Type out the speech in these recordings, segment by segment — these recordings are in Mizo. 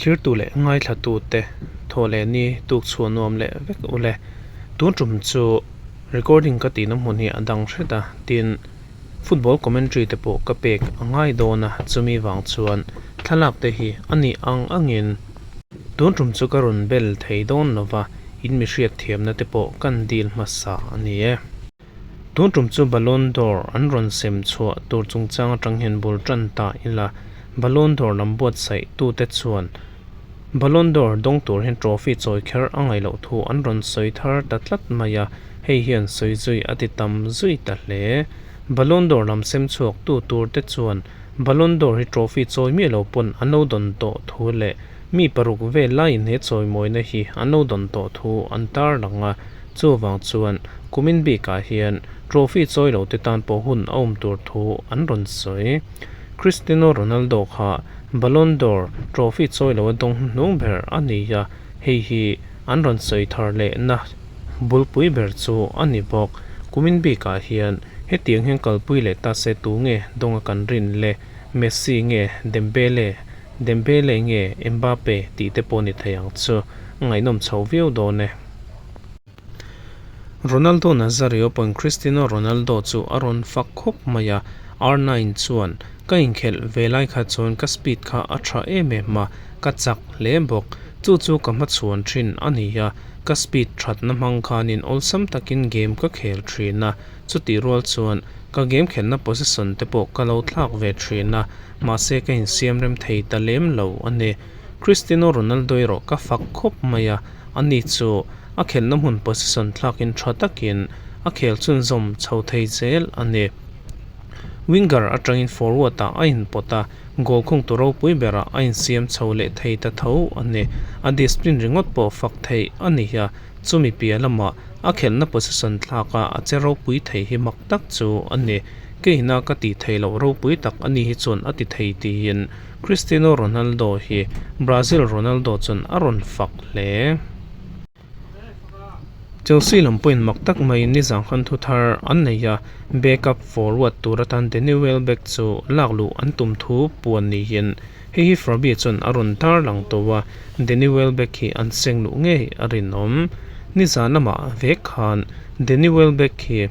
Thlirtu leh ngaithlatute thaw leh ni tuk chhuah nuam leh vek ule. Tun tum chu recording ka tihna hmun hi a dang hret a, tin football commentary te pawh ka pek a ngai dawn a, chumi vang chuan thlalak te hi a nih ang angin tun tum chu ka rawn bel thei dawn lova, in mi hriat thiamna te pawh kan dil hmasa a ni e. Tun tum chu Ballon d'Or an rawn sem chhuah tur chungchang atang hian bul tan ta ila, Ballon d'Or lam buatsaih tute chuan Ballon d'Or dawng tur hian trophy chawi kher a ngaih loh thu an rawn sawi thar ta tlat mai a, hei hian sawi zui a ti tam zui ta hle. Ballon d'Or lam sem chhuak tu tur te chuan Ballon d'Or hi trophy chawi miah lo pawn an lo dawn tawh thu leh mi paruk vel laiin he chawimawina hi an lo dawn tawh thu an tarlang a, Chuvang chuan kumin bikah hian trophy chawi lo te tan pawh hun a awm tur thu an rawn sawi. Cristiano Ronaldo kha Ballon d'Or trophy chawi lo a dawng hnuhnung ber a ni a, hei hi an rawn sawi thar lehna bulpui ber chu a ni bawk. Kumin bikah hian hetiang hian kalpui leh ta se tu nge dawnga kan rin le? Messi nge Dembele? Dembele nge Mbappe tih te pawh ni thei ang chu. Ngaihnawm chho viau dawn e. Ronaldo Nazario pawhin Cristiano Ronaldo chu a rawn fak khawp mai a, R nine chuan, Ka inkhelh ve lai kha chuan ka speed kha a tha em em a, ka chak hle bawk. Chu chu ka hmachhuan thin a ni a, ka speed thatna hmang khanin awlsam takin game ka khel thin a, chutih rual chuan ka game khelhna position te pawh ka lo thlak ve thin a, mahse ka insiam rem thei ta lem lo a ni. Cristiano Ronaldo erawh ka fak khawp mai a, ani chu a khelhna hmun position thlakin tha takin a khel chhunzawm chho thei zel a ni. Winger atangin forward ah a inpawt a, goal khungtu ropui berah a insiam chho leh thei ta tho a ni. A discipline ringawt pawh fak theih a ni a, chumi piah lamah a khelhna position thlaka a che ropui thei hi mak tak chu a ni. Keina ka tih theih loh ropui tak a ni hi chuan a ti thei tiin Cristiano Ronaldo hi Brazil Ronaldo chuan a rawn fak hle. Chelsea lam pawhin mak tak maiin nizan khan thu thar an nei a, backup forward tur atan Danny Welbeck chu lak luh an tum thu puan niin hei hi Fabi chuan a rawn tar lang tawh a, Danny Welbeck hi an seng luh ngei a rinawm. Nizan lamah vek khan Danny Welbeck hi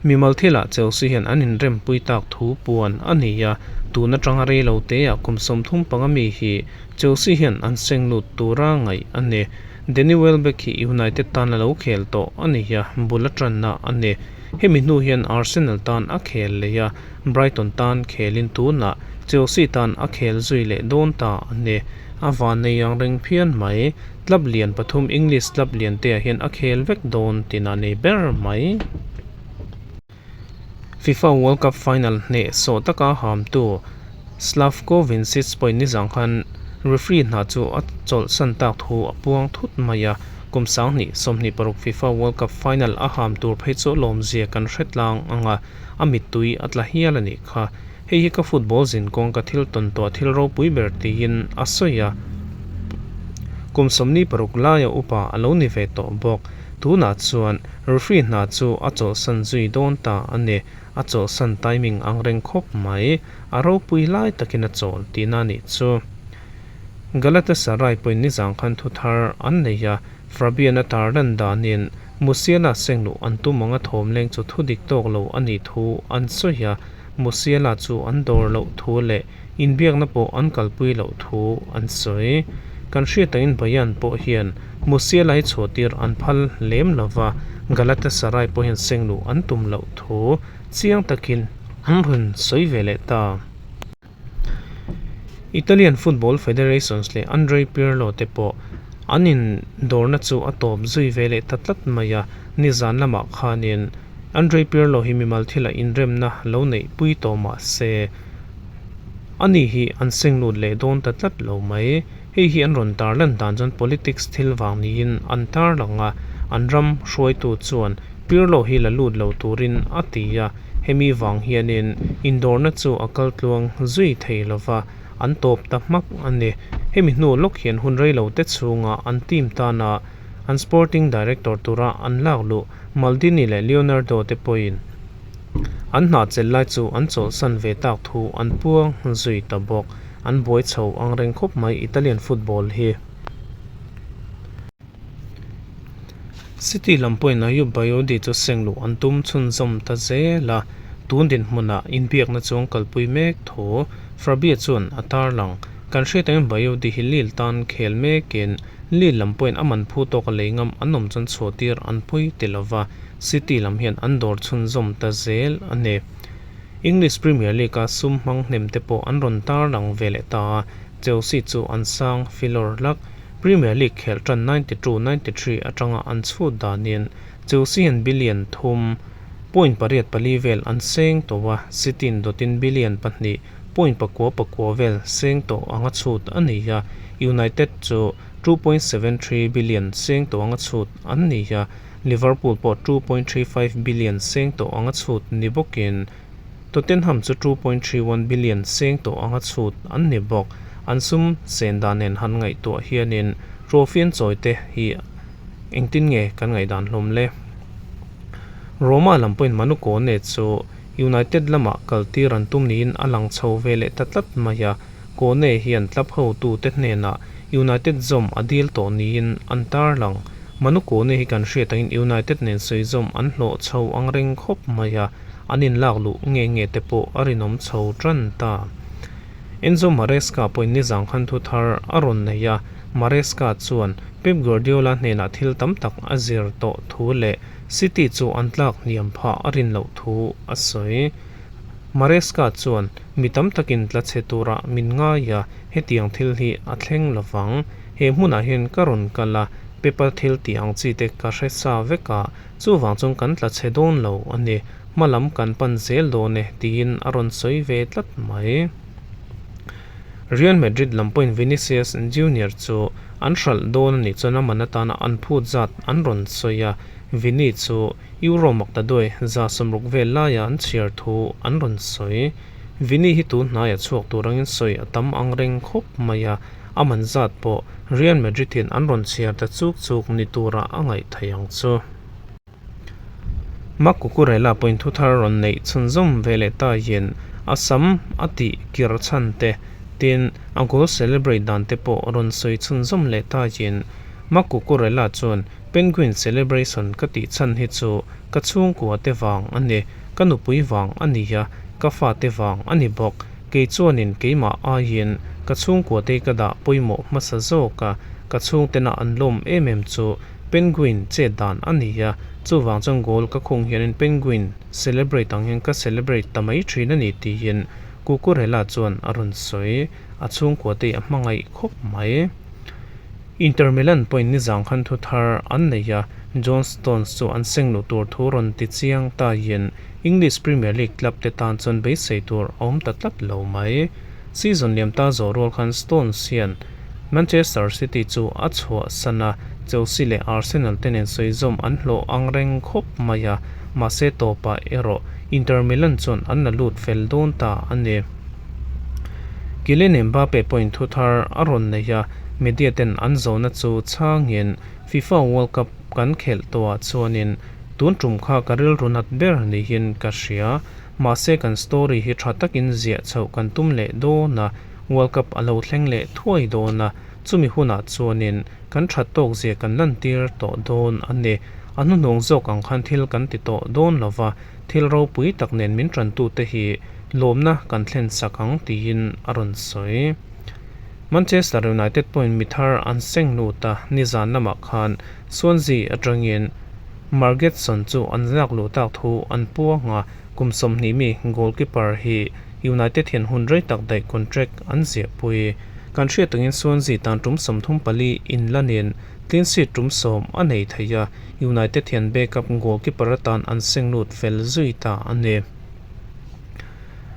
Mimal thilah Chelsea hian an inrempui tak thu puan a ni a, tun atanga rei lo teah kum 35 mi hi Chelsea hian an seng lut tura ngaih a ni. Danny Welbeck hi United tan a lo khel tawh a ni a, bul a tanna a ni. Hemi hnu hian Arsenal tan a khel leh a, Brighton tan khelin tunah Chelsea tan a khel zui leh dawn ta a ni. A vannei ang reng phian mai. Club lian pathum English club lian te ah hian a khel vek dawn tin a nei ber mai. FIFA World Cup final hneh sawh taka hamtu Slavko Vincic pawhin nizang khan referee hna chu a chawlhsan tak thu a puang thut mai a, kum 2026 FIFA World Cup final a ham tur phei chu lawmzia kan hre tlang ang a, a mittui a tla hial a nih kha. Hei hi ka football zinkawng ka thil tawn tawh thil ropui ber tiin a sawi a. Kum 26 laia upa a lo ni ve tawh bawk. Tunah chuan referee hna chu a chawlhsan zui dawn ta a ni. A chawlhsan timing ang reng khawp mai. A ropui lai takin a chawl tihna a nih chu. Galatasaray pawhin nizang khan thu thar an nei a, Fabian-a tarlan danin Musiala sengluh an tum anga thawm leng chu thu dik tawk lo a nih thu an sawi a. Musiala chu an dawr loh thu leh inbiakna pawh an kalpui loh thu an sawi. Kan hriat angin Bayern pawh hian Musiala hi chhuahtir an phal lem lo va, Galatasaray pawh hian sengluh an tum loh thu chiang takin an rawn sawi ve leh ta. Italian Football Federations leh Andrei Pirlo te pawh an indawrna chu a tawp zui ve leh ta tlat mai a, nizan lamah khanin Andrei Pirlo hi mimal thilah inremna lo neih pui tawh mah se, ani hi an seng lut leh dawn ta tlat lo mai. Hei hi an rawn tarlan dan chuan politics thil vang niin an tarlang a, an ram hruaitu chuan Pirlo hi la lut lo turin a ti a, hemi vang hianin indawrna chu a kal tluang zui thei lova, an tawp ta hmak a ni. Hemi hnu lawk hian hun rei lo te chhunga an team tana an sporting director tura an lak luh Maldini leh Leonardo te pawhin an hnah chelh lai chu an chawlhsan ve tak thu an puang zui ta bawk. An buai chho ang reng khawp mai Italian football hi. City lam pawhin Ayub Bayodi chu seng luh an tum chhunzawm ta zel a, tun dinhmunah inbiakna chu an kalpui mek thu Fabia chuan a tarlang. Kan hriat angin Bayodi hi Lille tan khel mekin Lille lam pawhin a man phu tawka lei ngam an awm chuan chhuahtir an pawi ti lova, City lam hian an dawr chhunzawm ta zel a ni. English Premier League-a sum hmang hnem te pawh an rawn tarlang ve leh ta a, Chelsea chu an sang filawr hlak. Premier League khelh tan 92, 93 atanga an chhut danin Chelsea hian billion thum point pariat pali vel an seng tawh a, City-in dawtin billion pahnih point pakua pakua vel seng tawh anga chhut a ni a, United chu 2.73 billion seng tawh anga chhut an ni a, Liverpool pawh 2.35 billion seng tawh anga chhut ni bawkin Tottenham chu 2.31 billion seng tawh anga chhut an ni bawk. An sum sen dan nen han ngaihtuah hianin trophy an chawi te hi engtin nge kan ngaihdan hlawm le? Roma lam pawhin Manu Kone chu United lamah kaltir an tum niin a lang chho ve leh ta tlat mai a, Kone hian club hotute hnenah United zawm a dil tawh niin an tarlang. Manu Kone hi kan hriat angin United nen sawi zawm an hlawh chho ang reng khawp mai a, an inlak luh nge nge te pawh a rinawm chho tan ta. Enzo Maresca pawhin nizang khan thu thar a rawn nei a, Maresca chuan Pep Guardiola hnenah thil tam tak a zir tawh thu leh City chu an tlak hniam phah a rin loh thu a sawi. Maresca chuan, Mi tam takin tla chhe turah min ngai a, hetiang thil hi a thleng lovang. He hmunah hian ka rawn kal a, Pep-a thil tih ang chi te ka hre sa vek a, chuvang chuan kan tla chhe dawn lo a ni. Hma lam kan pan zel dawn e, tiin a rawn sawi ve tlat mai. Real Madrid lam pawhin Vinicius Junior chu an hralh dawn a nih chuan a man atana an phut zat an rawn sawi a, Vini chu Euro maktaduai 60 vel laia an chhiar thu an rawn sawi. Vini hi tun hnaiah chhuak tur angin sawi a tam ang reng khawp mai a, a man zat pawh Real Madrid hian an rawn chhiar ta chuk chuk ni turah a ngaih theih ang chu. Marc Cucurella pawhin thu thar rawn neih chhunzawm ve leh ta hian a sam a tih kir chhan te, tin a goal celebrate dan te pawh rawn sawi chhunzawm leh ta hian Marc Cucurella chuan Penguin celebration ka tih chhan hi chu ka chhungkua te vang a ni, ka nupui vang a ni a, ka fate vang a ni bawk. Kei chuanin keimah aiin ka chhungkua te ka dah pawimawh hmasa zawk a, ka chhungtena an lawm em em chu Penguin chet dan a ni a, chuvang chuan goal ka khung hianin Penguin celebrate ang hian ka celebrate ta mai thin a ni tiin Cucurella chuan a rawn sawi. A chhungkua te a hmangaih khawp mai. Inter Milan pawhin nizang khan thu thar an nei a, John Stones chu an seng luh tur thu rawn ti chiang taiin English Premier League club te tan chuan beisei tur a awm ta tlat lo mai. Season liam ta zawh rual khan Stones hian Manchester City chu a chhuahsan a, Chelsea leh Arsenal te nen sawizawm an hlawh ang reng khawp mai a, mahse tawpah erawh Inter Milan chuan an la lut fel dawn ta a ni. Kylian Mbappe pawhin thu thar a rawn nei a, media ten an zawhna chu chhangin FIFA World Cup kan khelh tawhah chuanin tun tum kha ka rilru nat ber niin ka hria, mahse kan story hi tha takin ziah chhoh kan tum leh dawn a, World Cup a lo thleng leh thuai dawn a, chumi hunah chuanin kan that tawk zia kan lantir tawh dawn a ni. A hnuhnung zawk ang khan thil kan ti tawh dawn lo va, thil ropui tak nen min tantute hi lawmna kan thlen sak ang tiin a rawn sawi. Manchester United pawhin mi thar an seng lut a, nizan lamah khan Swansea atangin Margetson chu an lak luh tak thu an puang a, kum 20 mi goalkeeper hi United hian hun rei tak daih contract an ziahpui. Kan hriat angin Swansea tan tum 34 inlanin clean sheet tum 10 a nei thei a, United hian backup goalkeeper atan an seng lut fel zui ta a ni.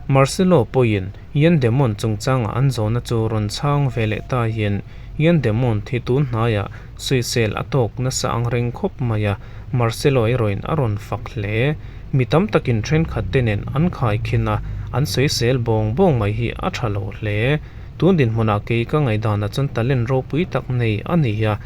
Marcelo pawhin Yan de Mont chungchanga an zawhna chu rawn chhang ve leh ta hian Yan de Mont hi tun hnaiah sawisel a tawk nasa ang reng khawp mai a, Marcelo erawhin a rawn fak hle. Mi tam takin thenkhat te nen an khai khin a, an sawisel bawng bawng mai hi a tha lo hle. Tun dinhmunah kei ka ngaihdanah chuan talent ropui tak nei a ni a,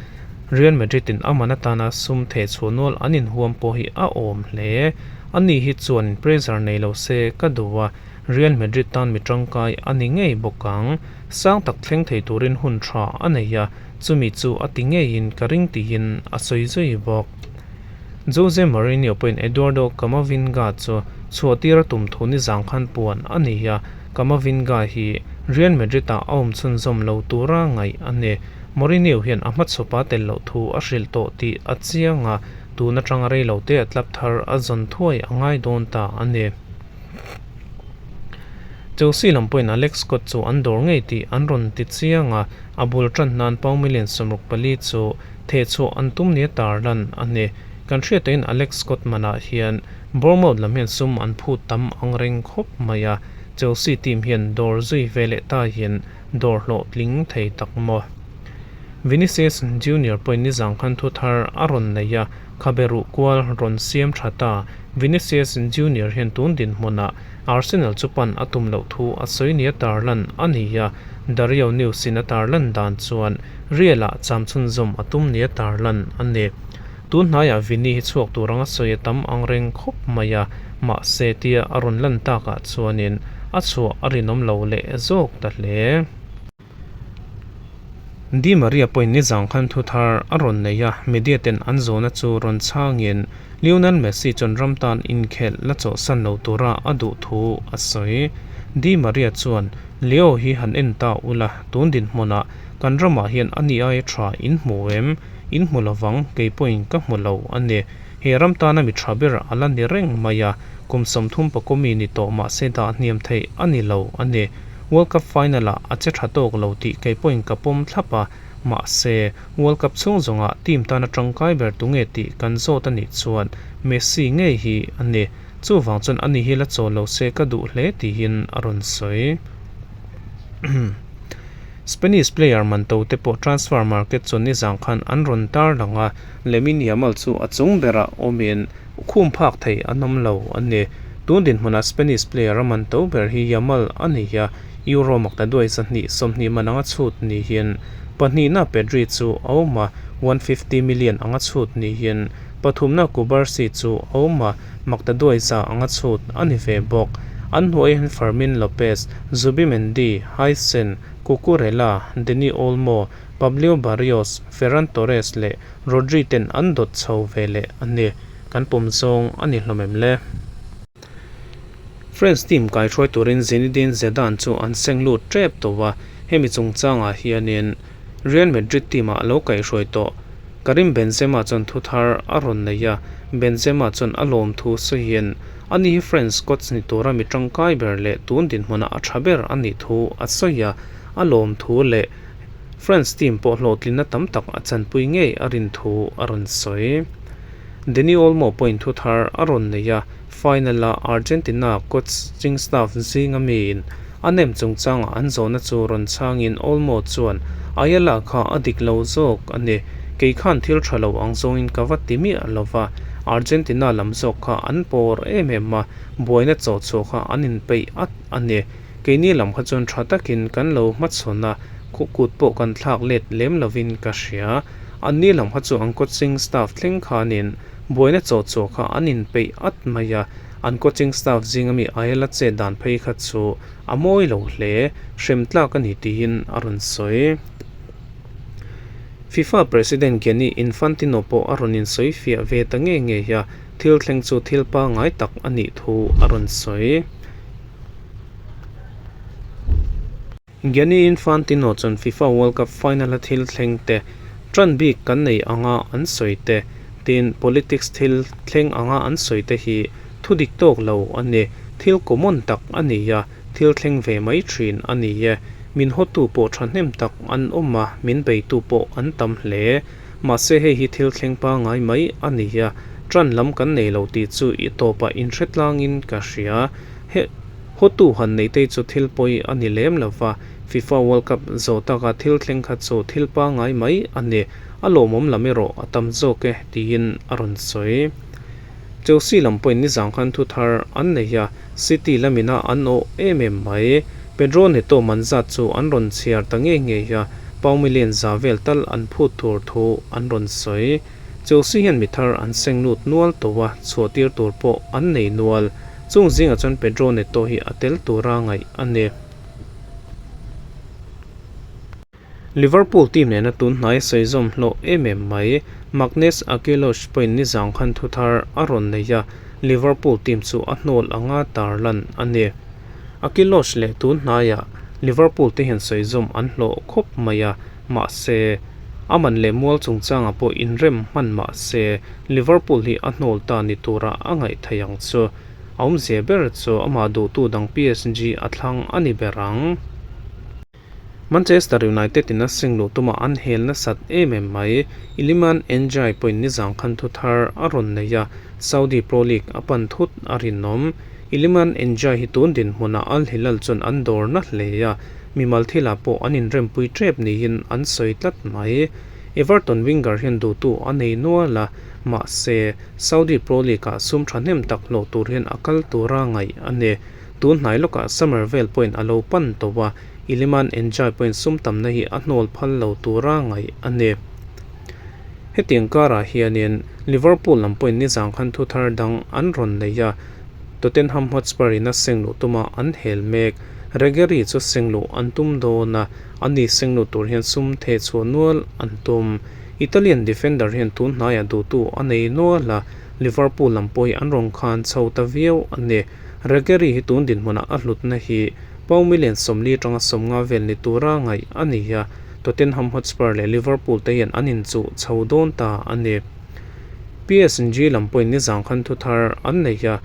Real Madrid in a man atana sum theh chhuah nual an inhuam pawh hi a awm hle. Ani hi chuan pressure nei lo se ka duh a. Real Madrid tan mi tangkai a ni ngei bawk ang. Sang tak thleng thei turin hun tha a nei a, chumi chu a ti ngeiin ka ring tiin a sawi zui bawk. Jose Mourinho pawhin Eduardo Camavinga chu chhuahtir a tum thu nizang khan puan a ni a, Camavinga hi Real Madrid-ah a awm chhunzawm lo tura ngaih a ni. Mourinho hian a hmachhawpa tel loh thu a hrilh tawh tih a chiang a, tun atanga rei lo te a club thar a zawn thuai a ngai dawn ta a ni. Chelsea lam pawhin Alex Scott chu an dawr ngei tih an rawn ti chiang a, a bul tan nan pound million 64 chu thehchhuah an tum nia tarlan a ni. Kan hriataiin Alex Scott manah hian Bournemouth lam hian sum an phut tam ang reng khawp mai a, Chelsea team hian dawr zui ve leh ta hian dawr hlawhtling thei tak maw? Vinicius Junior pawhin nizang khan thu thar a rawn nei a, khabe ruh kual rawn siam tha ta. Vinicius Junior hian tun dinhmunah Arsenal chu pan a tum loh thu a sawi nia tarlan a ni a, Dario News in a tarlan dan chuan Real-ah cham chhunzawm a tum nia tarlan a ni. Tun hnaiah Vini hi chhuak tur anga sawi a tam ang reng khawp mai a, mahse tia a rawn lan takah chuanin a chhuah a rinawm lo leh zawk ta hle. Di Maria pawhin nizang khan thu thar a rawn nei a, media ten an zawhna chu rawn chhangin Lionel Messi chuan ram tan inkhelh la chawhsan lo tura a duh thu a sawi. Di Maria chuan, Leo hi han en ta ula, tun dinhmunah kan ramah hian a ni aia tha in hmu em? In hmu lovang, kei pawhin ka hmu lo a ni. He ram tana mi tha ber a la ni reng mai a, kum 30 pakua mi ni tawh mahse dah hniam theih a ni lo a ni. World Cup final-ah a che tha tawk lo tih kei pawhin ka pawm thlap a, mahse, World Cup chhung zawngah team tana tangkai ber tu nge tih kan zawt a nih chuan Messi ngei hi a ni. Chuvang chuan ani hi la chawl lo se ka duh hle tiin a rawn sawi. Spanish player man to te pawh transfer market chuan nizang khan an rawn tar lang a, Lamine Yamal chu a chung berah awmin khum phak thei an awm lo a ni. Tun dinhmunah Spanish player a man to ber hi Yamal a ni a, Euro makta duai 220 man anga chhut niin pahnihna Pedri chu a awm a, 150 million anga chhut niin pathumna Cubarsi chu a awm a, makta duai za anga chhut a ni ve bawk. An hnuaiah hian Fermin Lopez, Zubimendi, Huijsen, Cucurella, Dani Olmo, Pablo Barrios, Ferran Torres leh Rodri ten an dawt chho ve leh a ni. Kan pawm zawng a ni hlawm em le? France team kaihruai turin Zinedine Zidane chu an seng lut tep tawh a, hemi chungchangah hianin Real Madrid team-ah a lo kaihruai tawh. Karim Benzema chuan thu thar a rawn nei a, Benzema chuan a lawm thu sawiin ani hi France coach ni tura mi tangkai ber leh tun dinhmunah a tha ber a nih thu a sawi a, a lawm thu leh France team pawh hlawhtlinna tam tak a chanpui ngei a rin thu a rawn sawi. Dani Olmo pawhin thu thar a rawn nei a, final-a Argentina coaching staff zinga miin a nem chungchangah an zawhna chu rawn chhangin Olmo chuan, Ayala kha a dik lo zawk a ni, kei khan thil tha lo ang zawngin ka va ti miah lo va, Argentina lam zawk kha an pawr em em a, buaina chawhchhuah kha an inpeih at a ni. Keini lam kha chuan tha takin kan lo hmachhawn a, kut pawh kan thlak let lem lovin ka hria. Anni lam kha chu an coaching staff thleng khanin buaina chawhchhuah kha an inpeih at mai a, an coaching staff zinga mi Ayala chet dan phei kha chu a mawi lo hle, hrem tlak a ni tiin a rawn sawi. FIFA President Gianni Infantino pawh a rawn insawi fiah ve ta ngei ngei a, thil thleng chu thil pangngai tak a nih thu a rawn sawi. Gianni Infantino chuan FIFA World Cup final-a thil thleng te, ṭan bik kan nei anga an sawi te, tin politics thil thleng anga an sawi te hi thu dik tawk lo a ni. Thil common tak a ni a, thil thleng ve mai ṭhin a ni e. Min hawtu pawh ṭhahnem tak an awm a, min beitu pawh an tam hle. Mahse hei hi thil thleng pangngai mai a ni a, ṭan lam kan nei lo tih chu i tawpah inhre tlangin ka hria. He hawtu han nei te chu thil pawi a ni lem lo va, FIFA World Cup zawh taka thil thleng kha chu thil pangngai mai a ni, a lawmawm lam erawh a tam zawk e, tiin a rawn sawi. Chelsea lam pawhin nizang khan thu thar an nei a, City lamina an awh em em mai. Pedro Neto man zat chu an rawn chhiar ta ngei ngei a, pound million za vel tal an phut tur thu an rawn sawi. Chelsea hian mi thar an seng lut nual tawh a, chhuah tir tur pawh an nei nual. Chung zingah chuan Pedro Neto hi a tel tura ngaih a ni. Liverpool team nena tun hnai sawi zawm hlawh em em mai. Magnus Aquilosh pawhin nizang khan thu thar a rawn nei a, Liverpool team chu a hnawl anga tarlan a ni. Aquilosh leh tun hnaiah Liverpool te hian sawi zawm an hlawh khawp mai a, mahse, a man leh mual chungchangah pawh inrem hman mah se Liverpool hi a hnawl ta ni tura a ngaih theih ang chu. A awmzia ber chu amah duhtu dang PSG a thlang a ni ber ang. Manchester United in a seng luh tuma an hel nasat em em mai. Iliman Ndiaye pawhin nizang khan thu thar a rawn nei a, Saudi Pro League a pan thut a rinawm. Iliman Ndiaye hi tun dinhmunah Al Hilal chuan an dawr na hle a, mimal thilah pawh an inrempui tep niin an sawi tlat mai. Everton winger hian duhtu a nei nual a, mahse, Saudi Pro League-ah sum thahnem tak hlawh tur hian a kal tura ngaih a ni. Tun hnai lawkah summer vel pawhin a lo pan tawh a, Iliman Enjoy pawhin sum tamna hi a hnawl phal lo tura ngaih a ni. Hetiang karah hianin Liverpool lam pawhin nizang khan thu thar dang an rawn nei a, Tottenham Hotspur in a seng luh tuma an hel mek. Reguilon chu seng luh an tum dawn a, ani seng luh tur hian sum theh chhuah nual an tum. Italian defender hian tun hnaiah duhtu a nei nual a, Liverpool lam pawh hi an rawn khan chho ta viau a ni. Reguilon hi tun dinhmunah a hlutna hi Pau million 40 atanga 50 vel ni tura ngaih a ni a, Tottenham Hotspur leh Liverpool te hian an inchuh chho dawn ta a ni. PSG lam pawhin nizang khan thu thar an nei a,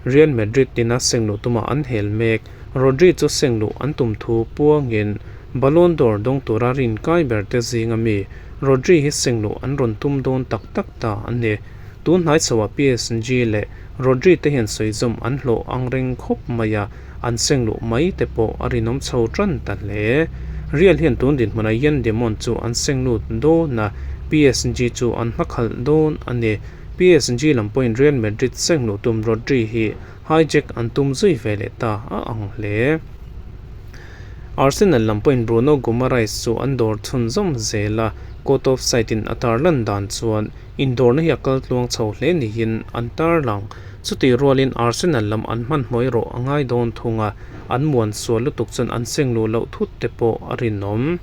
Real Madrid tina seng luh tuma an hel mek. Rodri chu seng luh an tum thu puangin Ballon d'Or dawng tura rinkai ber te zinga mi Rodri hi seng luh an rawn tum dawn tak tak ta a ni. Tun hnai chhoah PSG leh Rodri te hian sawi zawm an hlawh ang reng khawp mai a, an seng luh mai te pawh a rinawm chho tan ta hle. Real hian tun dinhmunah Yan Demon chu an seng lut dawn a, PSG chu an hmakhalh dawn a ni. PSG lam pawhin Real Madrid seng luh tum Rodri hi hijack an tum zui ve leh ta a ang hle. Arsenal lam pawhin Bruno Guimaraes chu an dawr chhunzawm zel a, Court of Sight in a tarlan dan chuan Indawrna hi a kal tluang chho hle niin an tarlang. Chutih rualin Arsenal lam an hmanhmawh erawh a ngai dawn thung a, an muan sual lutuk chuan an seng luh loh thut te pawh a rinawm.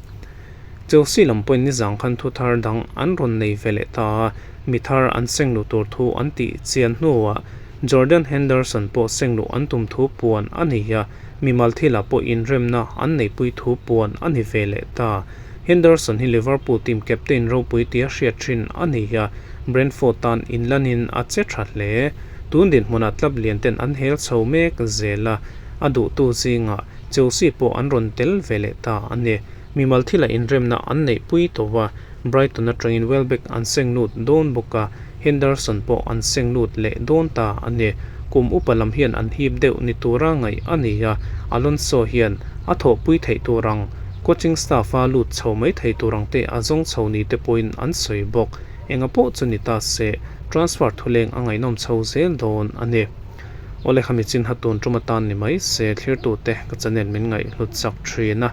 Chelsea lam pawhin nizang khan thu thar dang an rawn nei ve leh ta a, mi thar an seng luh tur thu an tih chian hnuah Jordan Henderson pawh seng luh an tum thu puan a ni a, mimal thilah pawh inremna an neihpui thu puan a ni ve leh ta. Henderson hi Liverpool team captain ropui tia hriat thin a ni a, Brentford tan inlanin a che tha hle. Tun dinhmunah club lian ten an hel chho mek zel a, a duhtu zingah Chelsea pawh an rawn tel ve leh ta a ni. Mimal thila inremna an neihpui tawh a, Brighton atangin Welbeck an seng lut dawn bawk a, Henderson pawh an seng lut leh dawn ta a ni. Kum upa lam hian an hip deuh ni tura ngaih a ni a, Alonso hian a thawhpui theih tur ang coaching staff a lut chho mai thei tur ang te a zawng chho ni te pawhin an sawi bawk. Enga pawh chu ni ta se, transfer thuleng a ngaihnawm chho zel dawn a ni. Awle khami chin ha tun tum atan ni mai se, thlirtute ka channel min ngaihhlut chak thin a,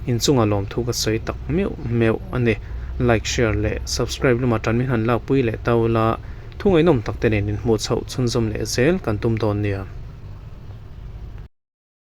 inchunga lawmthu ka sawi tak meuh meuh a ni. Like, share leh subscribe lamah tan min han lakpui leh ta ula, thu ngaihnawm tak te nen inhmuh chhoh chhunzawm leh zel kan tum dawn nia.